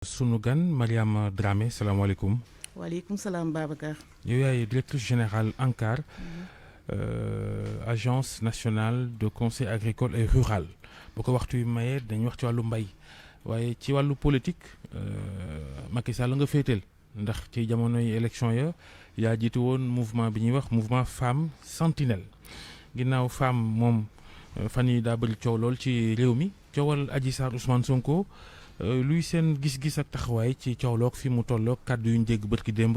sunu gan Mariama Dramé salaamaaleykum. waaleykum salaam Babacar. yow yaay directrice générale ANCAR, agence nationale de conseil agricole et rural. bu ko waxtu wi mayee dañ wax ci wàllu mbay waaye ci wàllu politique Macky Sall nga féeteel ndax ci jamonoy élection ya yaa jiitu woon mouvement bi ñuy wax mouvement femme sentinelle ginnaaw femme moom fan yi daa bëri coow lool ci réew mi coowal Adji Sarr Ousmane Sonko. luy seen gis-gis ak taxawaay ci coowloog fi mu tolloog kàddu yu ñu dégg bërki démb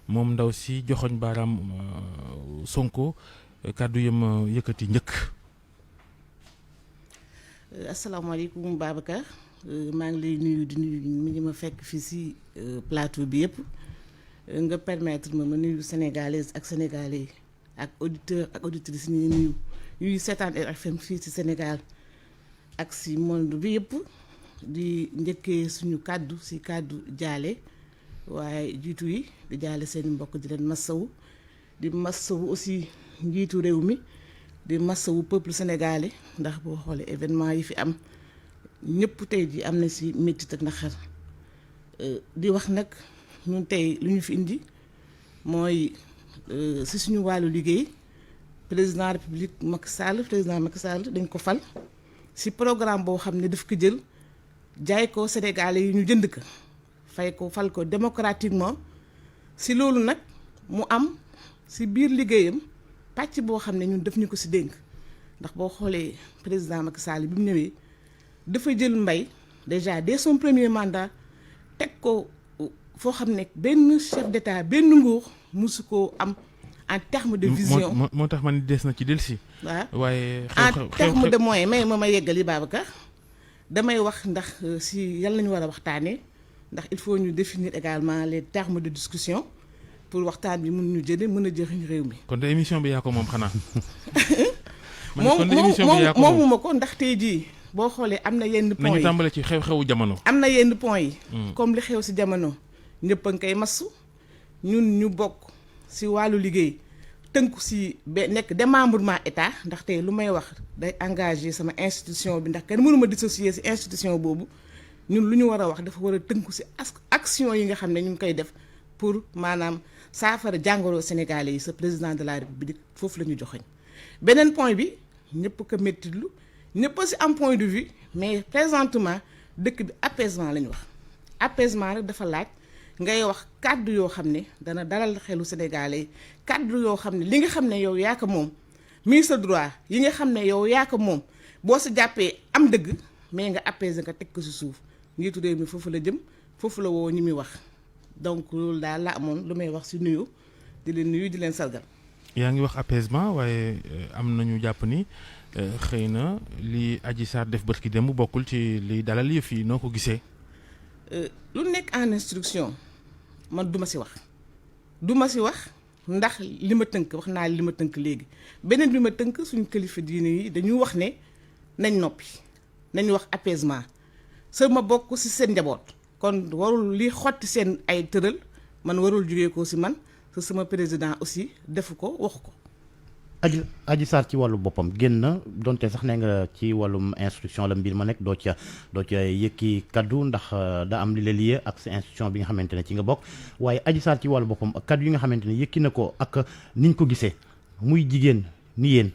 moom ndaw si joxoñ baaraam Sonko kàddu yam yëkkati njëkk. asalaamaaleykum Babacar maa ngi lay nuyu di nuyu mi ngi ma fekk fii si plateau bi yëpp nga permettre ma nuyu sénégalaise ak sénégalais ak auditeur ak auditrice ñi nuyu yuy seetaan RFM fii si Sénégal ak si monde bi yëpp. di njëkkee suñu kàddu si kàddu jaale waaye jiitu yi di jaale seen mbokk di leen massawu di massawu aussi njiitu réew mi di massawu peuple sénégalais ndax boo xoolee événement yi fi am ñëpp tey ji am na si métit ak naqar di wax nag ñun tey lu ñu fi indi mooy si suñu wàllu liggéey président république président Macky Sall dañ ko fal si programme boo xam ne daf ko jël jaay ko Sénégalais yi ñu jënd ko fal ko démocratiquement si loolu nag mu am si biir liggéeyam pàcc boo xam ne ñun def ñu ko si dénk ndax boo xoolee président Macky Sall bi mu ñëwee dafa jël mbay déjà dès son premier mandat teg ko foo xam ne benn chef d'état benn nguur musu koo am en terme de vision. moo tax man des na ci dellusi. waaw waaye en terme de moyen ma yeggali Babacar. damay wax ndax si yàlla nañu war a waxtaanee ndax il faut ñu définir également les termes de discussion pour waxtaan bi mën ñu jëlee mën a jëriñ réew mi. kon de émission bi yaa ko moom xanaa. moomuma ko ndax tey jii boo xoolee am na yenn points yi nañu tàmbale ci xew-xewu jamono. am na yenn points yi. comme li xew si jamono ñëpp a ngi koy massu ñun ñu bokk si wàllu liggéey tënku si nekk démembrement état ndax tey lu may wax day engagé sama institution bi ndax kenn mënuma dissocier si institution boobu ñun lu ñu war a wax dafa war a tënku si action yi nga xam ne ñu ngi koy def pour maanaam saafara jàngoro sénégalais yi sa président de la république foofu la ñu joxoñ beneen point bi ñëpp ko méttitlu ñëpp si am point de vue mais présentement dëkk bi apaisement la ñu wax apaisement rek dafa laaj ngay wax kàddu yoo xam ne dana dalal xelu sénégalais yi kàddu yoo xam ne li nga xam ne yow yaa ko moom ministre droit yi nga xam ne yow yaa ko moom boo si jàppee am dëgg mais nga apaiser nga teg ko si suuf njiitu réew mi foofu la jëm foofu la woo ñi muy wax donc loolu daal la amoon lu may wax si nuyu di leen sargal. yaa ngi wax apaisement waaye am nañu jàpp ni xëy na li Adji Sarr def bërki démb bokkul ci li dalal yëf yi noo ko gisee. lu nekk en instruction man duma si wax ndax li ma tënk wax naa li ma tënk léegi beneen bi ma tënk suñu kilifa diine yi dañu wax ne nañ noppi nañ wax apaisement sama bokk si seen njaboot kon warul li xotti seen ay tëral man warul jógee ko si man te sama président aussi defu ko waxu ko. Adji Sarr ci wàllu boppam génn donte sax ne nga ci wàllum instruction la mbir ma nekk doo ca yëkki kaddu ndax da am li la lié ak sa institution bi nga xamante ne ci nga bokk waaye Adji Sarr ci wàllu boppam ak kaddu yi nga xamante ne yëkki na ko ak niñ ko gisee muy jigéen ni yéen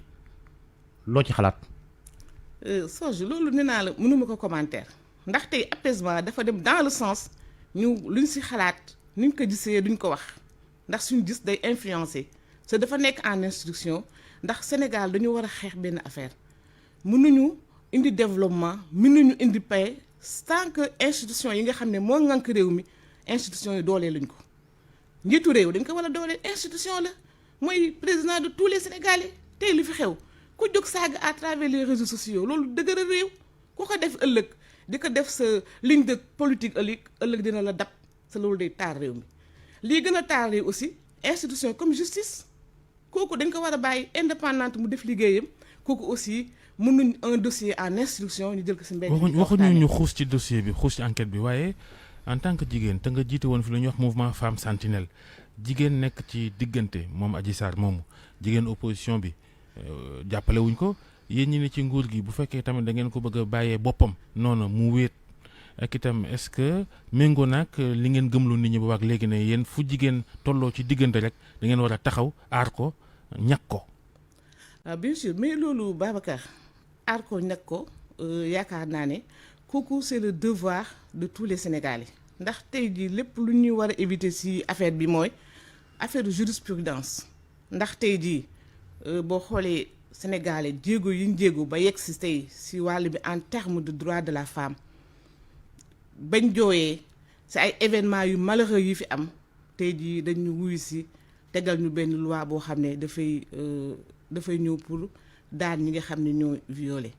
loo ci xalaat. Soge loolu nee naa la mënuma ko commentaire ndax tey apaisement dafa dem dans le sens ñu luñ si xalaat niñ ko gisee duñ ko wax ndax suñu gis day influencer te dafa nekk en instruction. ndax Sénégal dañu war a xeex benn affaire mënuñu indi développement mënuñu indi paix tant que institution yi nga xam ne moo ŋànk réew mi institution yi dooleel lañ ko njiitu réew dañ ko war a dooleel institution la mooy président de tous les Sénégalais tey li fi xew ku jóg saaga à travers les réseaux sociaux loolu dëgër a réew ku ko def ëllëg di ko def sa ligne de politique ëllëg dina la dab sa loolu day taar réew mi lii gën a taar réew aussi institution comme justice kooku dañ ko war a bàyyi indépendante mu def liggéeyam kooku aussi mënuñ un dossier en instruction ñu jël ko si mbéy mi. waxuñu ñu xuus ci dossier bi xuus ci enquête bi waaye en tant que jigéen te nga jiite woon fi lu ñuy wax mouvement femme sentinelle jigéen nekk ci diggante moom Adji Sarr moomu jigéen opposition bi jàppale wuñ ko yéen ñi ne ci nguur gi bu fekkee tamit da ngeen ko bëgg a bàyyee boppam noonu mu wéet ak itam est-ce que méngoo nag li ngeen gëmlu nit ñi ba wax léegi ne yéen fu jigéen tolloo ci diggante rek da ngeen war a taxaw aar ko ñàkk ko. bien sûr mais loolu Babacar aar ko ñàkk ko yaakaar naa ne kooku c'est le devoir de tous les Sénégalais ndax tey jii lépp lu ñuy war a éviter ci affaire bi mooy affaire de jurisprudence ndax tey jii boo xoolee Sénégalais jéego yi ñu jéego ba yegg ci tey ci wàll bi en termes de droit de la femme bañ jooyee ci ay événements yu malheureux yi fi am tey jii dañu wuyu ci tegal ñu benn loi boo xam ne dafay ñëw pour daan ñi nga xam ne ñoo violé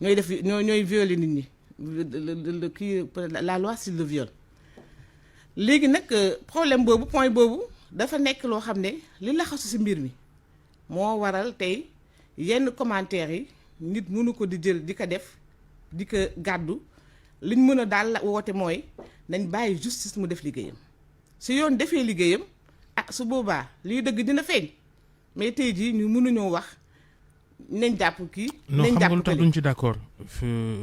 ñooy violé nit ñi la loi sur le viol. léegi nag problème boobu point boobu dafa nekk loo xam ne li laxasu ci mbir mi moo waral tey yenn commentaires yi nit mënu ko di jël di ko def di ko gàddu liñ mën a daal woote mooy nañ bàyyi justice mu def liggéeyam su yoon defee liggéeyam su boobaa liy dëgg dina feeñ mais tey jii ñu mënuñoo wax nañ jàpp kii. nañ jàpp non xam nga lu tax duñ ci d'accord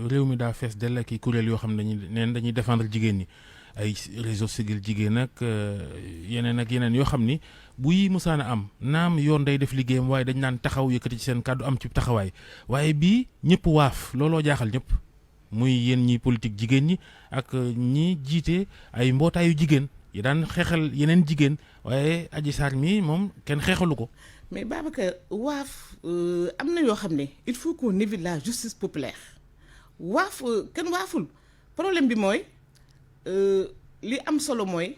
réew mi daa fees dell ak i kuréel yoo xam ne dañuy défendre jigéen ñi ay réseau Siggil Jigéen ak yeneen yoo xam ni bu yi musaana am naam yoon day def liggéeyam waaye dañ naan taxaw yëkkati ci seen kàddu am ci taxawaay waaye bii ñëpp waaf looloo jaaxal ñëpp muy yéen ñi politique jigéen ñi ak ñi jiite ay mbootaayu jigéen yi daan xeexal yeneen jigéen waaye Adji Sarr mi moom kenn xeexalu ko. mais Babacar waaf am na yoo xam ne il faut qu'on évite la justice populaire waaf kenn waaful problème bi mooy li am solo mooy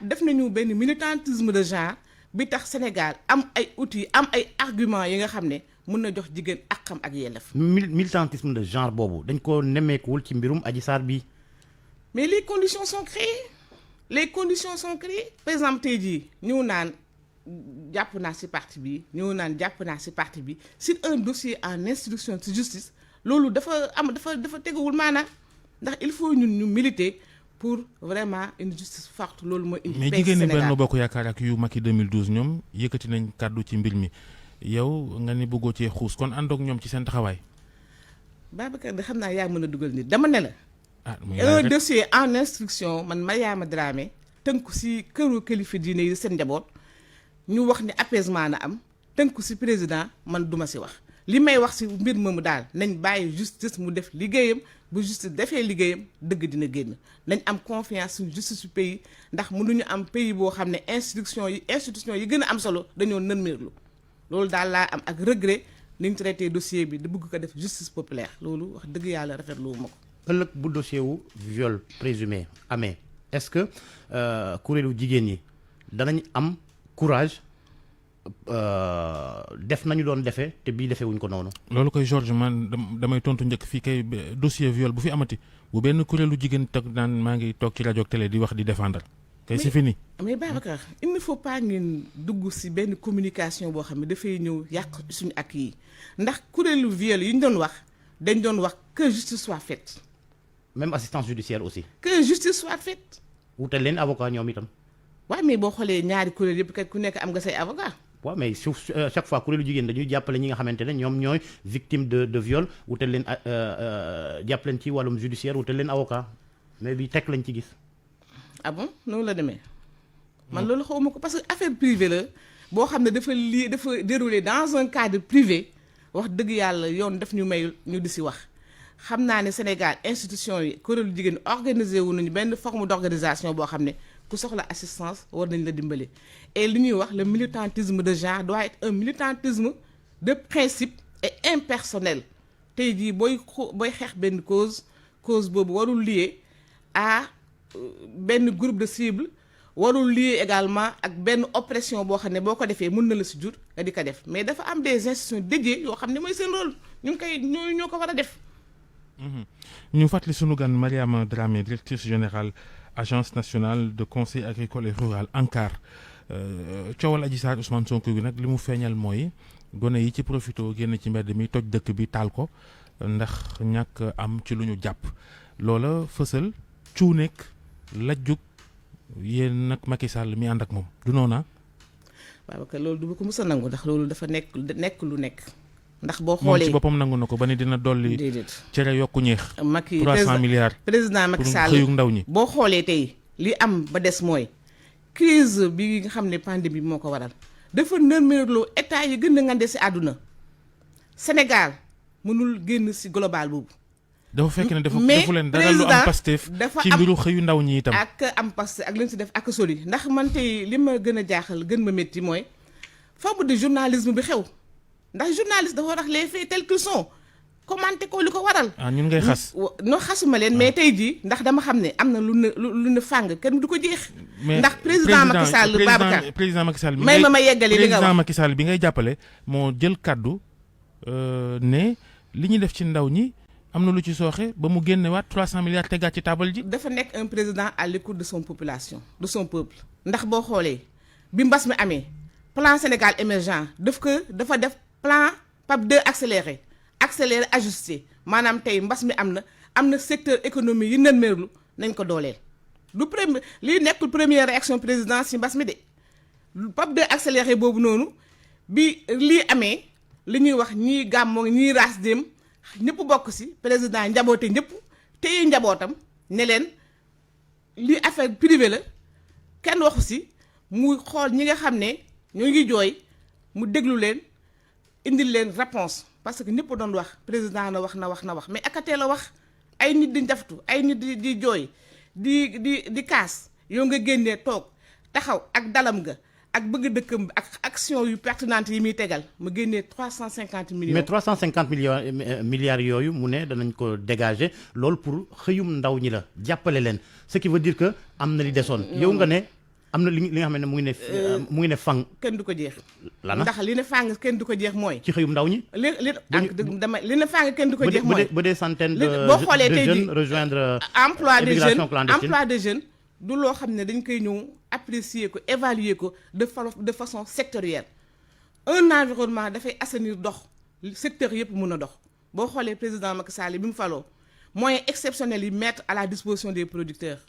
def nañu benn militantisme de genre bi tax Sénégal am ay outils am ay arguments yi nga xam ne mën na jox jigéen ak xam ak yelleef. militantisme de genre boobu dañ ko nemmeekuwul ci mbirum Adji Sarr bi. mais les conditions sont créées par exemple tey jii ñëw naan jàpp naa ci parti bi sur un dossier en instruction de justice loolu dafa teguwul maanaam ndax il faut ñun ñu militer pour vraiment une justice forte loolu mooy. indi mais jigéen ñi Benno Bokk Yaakaar ak yu Macky 2012 ñoom yëkkati nañ kàddu ci mbir mi yow nga ni bëggoo cee xuus kon àndoog ñoom ci seen taxawaay. Babacar de xam naa yaa mën a dugal nit dama ne la. un dossier en instruction man Mariama Dramé tënku ci këru kilifa diine yi seen njaboot ñu wax ni apaisement na am tënku ci président man duma ci wax li may wax ci mbir moomu daal nañ bàyyi justice mu def liggéeyam bu justice defee liggéeyam dëgg dina génn nañ am confiance suñu justice su pays ndax mënuñu am pays boo xam ne institution yi gën a am solo dañoo nërmeerlu loolu daal laa am ak regret ni ñu traité dossier bi da bëgg ko def justice populaire loolu wax dëgg yàlla rafetlu ma ko. ëllëg bu dossier wu viol présumé amee est-ce que kuréelu jigéen ñi danañ am courage def nañu doon defee te bii defee wuñ ko noonu. loolu koy Georges man damay tontu njëkk fii kay dossier viol bu fi amati bu benn kuréelu jigéen toog naan maa ngi toog ci rajo ak télé di wax di défendre kay c'est fini. mais Babacar il ne faut pas ngeen dugg ci benn communication boo xam ne dafay ñëw yàq suñu ak yi ndax kuréelu viol yi ñu doon wax dañ doon wax que justice soit faite. même assistance judiciaire aussi. que justice soit faite. wutal leen avocat ñoom itam. waaw mais boo xoolee ñaari kuréel yëpp kat ku nekk am nga say avocat. waaw mais chaque fois kuréelu jigéen dañuy jàppale ñi nga xamante ne ñoom ñooy victime de viol wutal leen jàppaleen ci wàllum judiciaire wutal leen avocat mais bi teg lañ ci gis. ah bon noonu la demee. man loolu xawma ko parce que affaire privée la boo xam ne dafa déroulé dans un cadre privé wax dëgg yàlla yoon daf ñu mayul ñu di ci wax. xam naa ne Sénégal institution yi kuréelu jigéen organisé wu nañu benn forme d'organisation boo xam ne ku soxla assistance war nañ la dimbali et li ñuy wax le militantisme de genre doit être un militantisme de principe et impersonnel tey jii booy xeex benn cause boobu warul lié à benn groupe de cible warul lié également ak benn oppression boo xam ne boo ko defee mën na la ci jur nga di ko def mais dafa am des institutions dédiées yoo xam ne mooy seen rôle ñu ngi koy ñoo ko war a def. ñu fàttali sunu gan Mariama Dramé directrice générale agence nationale de conseil agricole et rural ANCAR coowal Adji Sarr Ousmane Sonko bi nag li mu feeñal mooy gone yi ci profito génn ci mbedd mi toj dëkk bi taal ko ndax ñàkk am ci lu ñu jàpp loola fësal cuuneeg lajjug yéen nag Macky Sall mi ànd ak moom du noona waaw kay loolu du ma ko mës a nangu ndax loolu dafa nekk lu nekk ndax boo moom xoolee ci boppam nangu na ko ba ne dina dolli déedéet cere yokku ñeex Macky 300 milliards président pour Macky Sall xëyug ndaw ñi. boo xoolee tey li am ba des mooy crise bi nga xam ne pandémie bi moo ko waral dafa nërmeerloo état yi gën a ngande si àdduna Sénégal mënul génn si global boobu. dafa fekk ne mais defu leen dara lu am Pastef dafa ci mbiru xëyu ndaw ñi itam. ak am Pastef ak li ñu si def ak soli ndax man tey li ma gën a jaaxal gën ma métti mooy forme de journalisme bi xew ndax journaliste dafa wax les faits tels qu'ils sont commenté ko li ko waral. ñun ngay xas. no xasuma leen mais tey jii ndax dama xam ne am na lu ne fàng kenn du ko jeex. ndax président Macky Sall Babacar président Macky Sall may ma yeggali li nga wax président Macky Sall bi ngay jàppale moo jël kaddu ne li ñu def ci ndaw ñi am na lu ci sooxe ba mu génnewaat 300 milliards tegaat ci taabal ji. dafa nekk un président à l'écoute de son population de son peuple. ndax boo xoolee bi mbas mi amee plan Sénégal émergent dafa def plan PAP 2 accéléré ajusté maanaam tey mbas mi am na secteur économie yi nen merlu nañ ko dooleel. du premier lii nekkul première réaction président si mbas mi de PAP 2 accéléré boobu noonu bi lii amee li ñuy wax ñii gàmmoo ñii raas dem ñëpp bokk si président njaboote ñëpp téye njabootam ne leen lii affaire privée la kenn waxu si muy xool ñi nga xam ne ñoo ngi jooy mu déglu leen indil leen réponse parce que ñëpp doon wax président na wax mais akatee la wax ay nit di njaftu ay nit di jooy di kaas yow nga génnee toog taxaw ak dalam ga ak bëgg dëkkam ak action yu pertinente yi muy tegal mu génnee 350 millions. mais 350 milliards yooyu mu ne danañ ko dégager loolu pour xëyum ndaw ñi la jàppale leen ce qui veut dire que am na li desoon. yow nga ne am na li nga xam ne mu ngi ne fang. kenn du ko jeex. lana ndax li ne fang kenn du ko jeex mooy. ci xëyum ndaw ñi. li ne fang kenn du ko jeex mooy. ba des centaines de jeunes rejoindre. emploi des jeunes du loo xam ne dañ koy ñëw apprécier ko évaluer ko de façon sectorielle. un environnement dafay assainir dox secteur yëpp mun a dox boo xoolee président Macky Sall bi mu faloo moyens exceptionnels yi mettre à la disposition des producteurs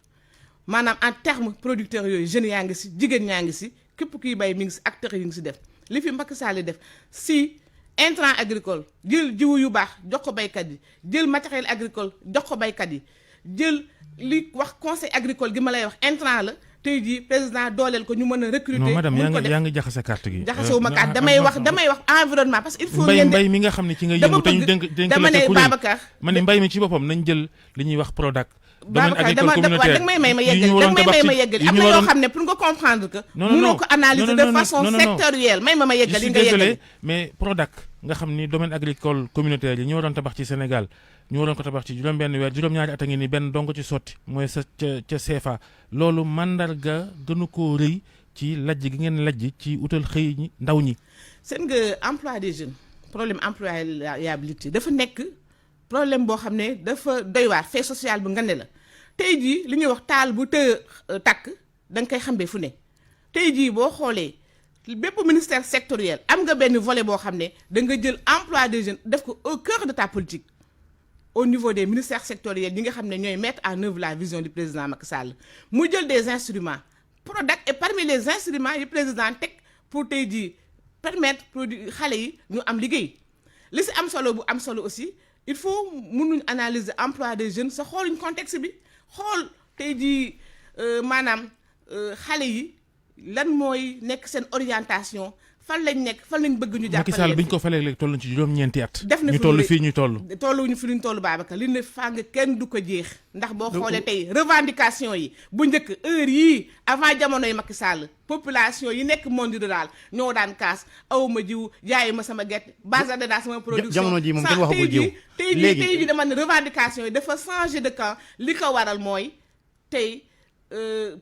maanaam en terme producteurs yooyu jeunes yaa ngi si jigéen ñaa ngi si képp kuy bay mi ngi si acteurs yi ngi si def li fi Macky Sall def si intrant agricole jël jiwu yu baax jox ko baykat yi jël matériel agricole jox ko baykat yi jël li wax conseil agricole gi ma lay wax intrant la tey jii président dooleel ko ñu mën a recruter. non madame yaa ngi jaxase carte gi. jaxasewu ma carte damay wax environnement parce que il faut ngeen mbay mi nga xam ne ci nga yëngu te ñu dénk dama ne Babacar ma ne mbay mi ci boppam nañ jël li ñuy wax Prodac. Babacar danga may ma yeggali am na yoo xam ne pour nga comprendre que mënoo ko analyser de façon sectorielle may ma yeggali nga yeggali mais Prodac nga xam ni domaine agricole communautaire yi ñu waroon tabax ci Sénégal ñu waroon ko tabax ci juróom-benn weer juróom-ñaari at a ngi ni benn dong ci sotti mooy ca CFA loolu mandarga gënu koo rëy ci lajj gi ngeen lajj ci utal xëy ñi ndaw ñi. seen nga emploi des jeunes problème employabilité dafa nekk problème boo xam ne dafa doy waar fait social bu ngande la tey jii li ñuy wax taal bu takk da nga koy xambee fu ne tey jii boo xoolee bépp ministère sectoriel am nga benn volet boo xam ne da nga jël emploi des jeunes def ko au cœur de ta politique au niveau des ministères sectoriels yi nga xam ne ñooy mettre en œuvre la vision du président Macky Sall mu jël des instruments Prodac et parmi les instruments yi président teg pour tey jii permettre produit xale yi ñu am liggéey li si am solo bu am solo aussi il faut mënuñ analyser emploi des jeunes sa xooluñ contexte bi xool tey jii maanaam xale yi lan mooy nekk seen orientation fan lañ nekk fan lañ bëgg ñu jàppale. Macky Sall biñ ko falee léegi toll ci juróom-ñeenti at. def na ñu toll fii ñu toll. tolluñu fi ñu toll Babacar li ne fàng kenn du ko jeex. ndax boo xoolee tey revendication yi bu njëkk heure yii avant jamonoy Macky Sall population yi nekk monde rural ñoo daan kaas awma jiw jaayi ma sama gerte base de sama production. jamono ji moom kenn waxagul jiw léegi tey jii dama ne revendication yi dafa changer de camp li ko waral mooy tey.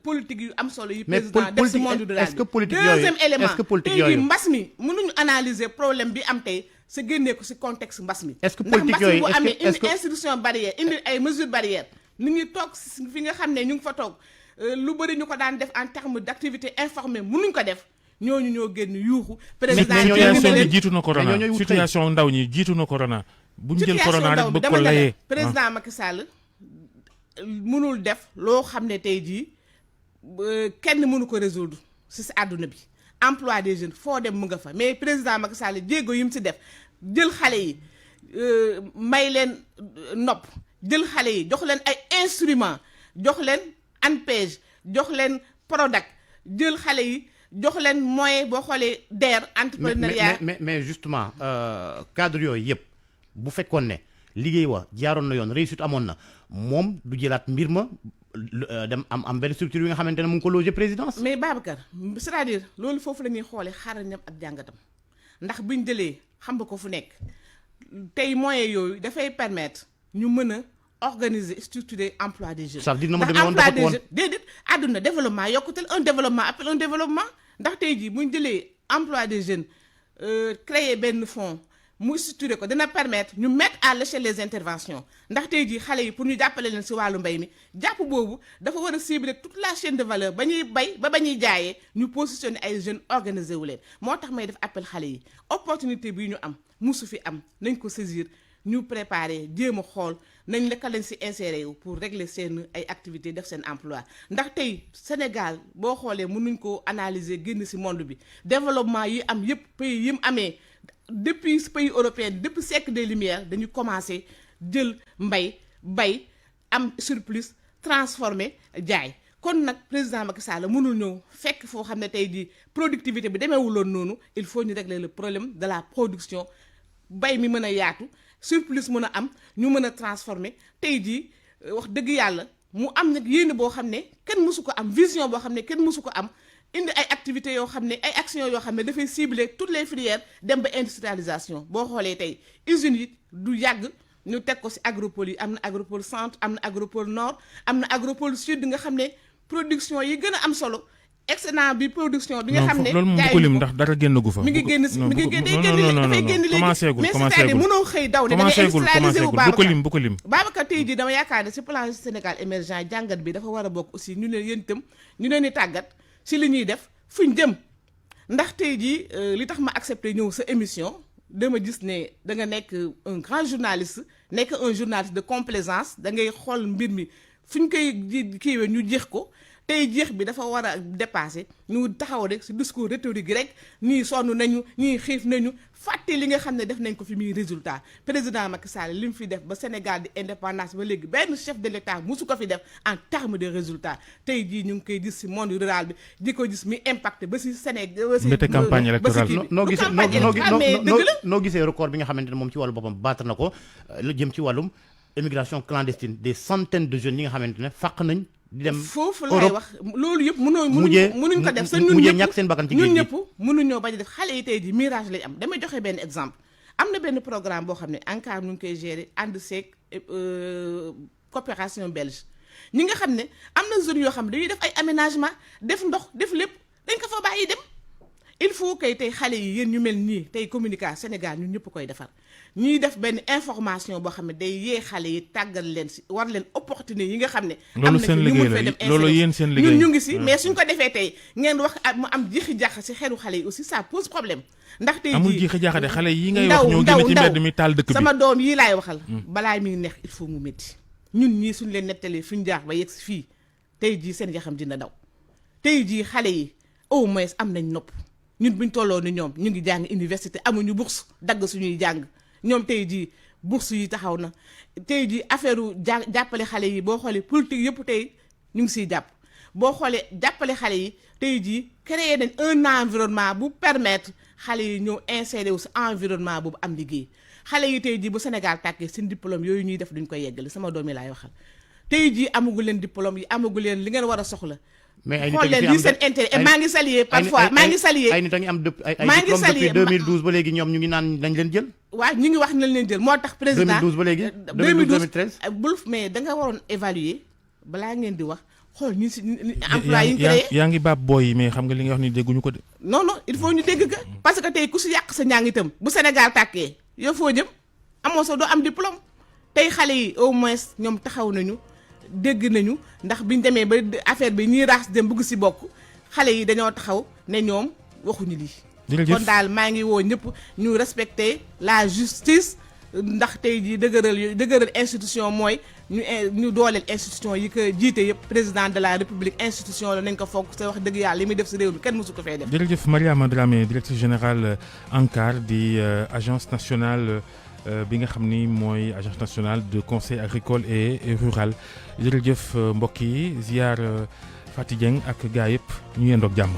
politique yu am solo yi président def si monde rural bi deuxième élément tey jii mbas mi mënuñu analyser problème bi am tey sa génnee ko si contexte mbas mi est-ce que politique yooyu ndax mbas mi bu amee indi institution barrière indi ay mesures barrières nit ñi toog fi nga xam ne ñu ngi fa toog lu bëri ñu ko daan def en terme d'activité informelle mënuñ ko def ñooñu ñoo génn yuuxu président situation bi jiitu na corona situation ndaw ñi jiitu na corona bu ñu jël corona rek bëgg ko layee président Macky Sall mënul def loo xam ne tey jii kenn mënu ko résoudre si àdduna bi emploi des jeunes foo dem mu nga fa mais président Macky Sall jéego yi mu si def jël xale yi may leen nopp jël xale yi jox leen ay instruments jox leen ANPEJ jox leen Prodac jël xale yi jox leen moyen boo xoolee DER entrepreneuriat mais justement cadre yooyu yëpp bu fekkoon ne liggéey wa jaaroon na yoon réussite amoon na moom du jëlaat mbir ma dem am benn structure yi nga xamante ne mu ngi ko loger présidence. mais Babacar c'est-à-dire loolu foofu la ñuy xoolee xarañam ak jàngatam ndax buñ jëlee xam nga ko fu nekk tey moyens yooyu dafay permettre ñu mën a organiser structurer emploi des jeunes. ça veut dire na ma ndax demee woon emploi dafa des woon jeunes déedéet àdduna développement yokkutal un développement appelle un développement ndax tey jii buñ jëlee emploi des jeunes créer benn fonds mu structurer ko dina permettre ñu mettre à l'échelle les interventions ndax tey jii xale yi pour ñu jàppale leen ci wàllu mbay mi jàpp boobu dafa war a cibler toute la chaîne de valeur ba ñuy bay ba ñuy jaayee ñu positionner ay jeunes organisé wu leen moo tax may def appel xale yi opportunité bi ñu am musu fi am nañ ko saisir ñu préparer jéem a xool nañ naka lañ ci insérer wu pour régler seen ay activités def seen emploi ndax tey Sénégal boo xoolee mënuñ ko analyser génn ci monde bi développement yi am yépp pays yi mu amee depuis pays européen depuis siècle des Lumières dañu commencé jël mbay bay am surplus transformé jaay kon nag président Macky Sall mënul ñëw fekk foo xam ne tey jii productivité bi demeewuloon noonu il faut ñu régler le problème de la production bay mi mën a yaatu surplus mën a am ñu mën a transformer tey jii wax dëgg yàlla mu am nag yéene boo xam ne kenn mësu ko am vision boo xam ne kenn mësu ko am indi ay activités yoo xam ne ay actions yoo xam ne dafay cibler toutes les filières dem ba industrialisation boo xoolee tey usines yi du yàgg ñu teg ko ci agropole yi am na agropole centre am na agropole nord am na agropole sud nga xam ne production yi gën a am solo excédent bi production bi nga xam ne loolu moom bu ko lim ndax dara génn gu fa mi ngi génn mi ngi génn dafay génn léegi mais c'est-à-dire mënoo xëy daw ne da ngay industrialiser wu bu ko lim Babacar tey jii dama yaakaar ne ci plan Sénégal émergent jàngat bi dafa war a bokk aussi ñu ne yéen itam ñu leen di tàggat ci li ñuy def fuñ jëm ndax tey jii li tax ma accepté ñëw sa émission dama gis ne da nga nekk un grand journaliste nekk un journaliste de complaisance da ngay xool mbir mi fuñ koy kiiwee ñu jeex ko tey jeex bi dafa war a dépasser ñu taxaw rek ci discours rhétorique rek ñii sonn nañu ñii xiif nañu fàtte li nga xam ne def nañ ko fi muy résultat président Macky Sall li mu fi def ba Sénégal di indépendance ba léegi benn chef de l'État musu ko fi def en termes de résultats tey jii ñu ngi koy gis ci monde rural bi di ko gis mi impacté ba ci Sénégal ba ci campagne électorale noo gisee record bi nga xamante ne moom ci wàllu boppam battre na ko lu jëm ci wàllum immigration clandestine des centaines de jeunes yi nga xamante ne fàq nañ di dem foofu laay wax loolu yëpp mënuñ ko def sa ñun ñàkk seen bakkan ci ñun ñëpp mënuñoo bañ a def xale yi tey ji mirage lañ am damay joxe benn exemple am na benn programme boo xam ne ANCAR ñu ngi koy gérer ànd seeg coopération belge ñi nga xam ne am na zone yoo xam ne dañuy def ay aménagement def ndox def lépp dañ ko fa bàyyi dem il faut que tey xale yi yéen ñu mel nii tey communication Sénégal ñun ñëpp koy defar ñuy def benn information boo xam ne day yee xale yi tàggal leen ci war leen opportunité yi nga xam ne am na ci ñu mun fee dem loolu yéen seen liggéey ñun ñu ngi ci mais suñ ko defee tey ngeen wax mu am jiixi jaaxa ci xelu xale yi aussi ça pose problème ndax tey amul jiixi jaaxa de xale yi ngay wax ñoo génn ci mbedd mi taal dëkk bi sama doom yi laay waxal balaa muy neex il faut mu métti ñun ñii suñ leen nettalee fuñ jaar ba yegg ci fii tey jii seen yaxam dina daw tey jii xale yi au moins am nañ nopp ñun buñ tolloo ni ñoom ñu ngi jàng université amuñu bourse dagg suñuy jàng ñoom tey jii bourse yi taxaw na tey jii affaire jàppale xale yi boo xoolee politique yëpp tey ñu ngi siy jàpp boo xoolee jàppale xale yi tey jii créer nañ un environnement bu permettre xale yi ñëw insérer wu si environnement boobu am liggéey xale yi tey jii bu Sénégal tàkkee seen diplôme yooyu ñuy def duñ koy yeggale sama doom yi laay waxal tey jii amagu leen diplôme yi amagu leen li ngeen war a soxla. mais ay xool leen lii seen intérêt et maa ngi saluer parfois maa ngi saluer ay nit a ngi am ay diplôme depuis 2012 ba léegi ñoom ñu ngi naan dañ leen jël. waaw ñu ngi wax nañ leen jël moo tax président 2012 ba léegi 2013 bul mais da nga waroon évaluer balaa ngeen di wax xool ñu si emploi yi ñu créé yaa ngi baab booy yi mais xam nga li nga wax ni dégguñu ko de. non non il faut ñu dégg ka parce que tey ku si yàq sa njàng itam bu Sénégal tàkkee yow foo jëm amoo sa doo am diplôme tey xale yi au moins ñoom taxaw nañu dégg nañu ndax biñ demee ba affaire bi ñuy raas dem bëgg si bokk xale yi dañoo taxaw ne ñoom waxuñu lii kon daal maa ngi woo ñëpp ñu respecter la justice ndax tey jii dëgëral institution mooy ñu dooleel institution yi ko jiite yëpp président de la république institution la nañ ko foog te wax dëgg yàlla li muy def si réew mi kenn mësu ko fay def. jërëjëf Mariama Dramé directrice générale ANCAR di agence nationale bi nga xam ni mooy agence nationale de conseil agricole et rural jërëjëf mbokk yi ziar Faty Dieng ak gaa yëpp ñu yendoog jàmm.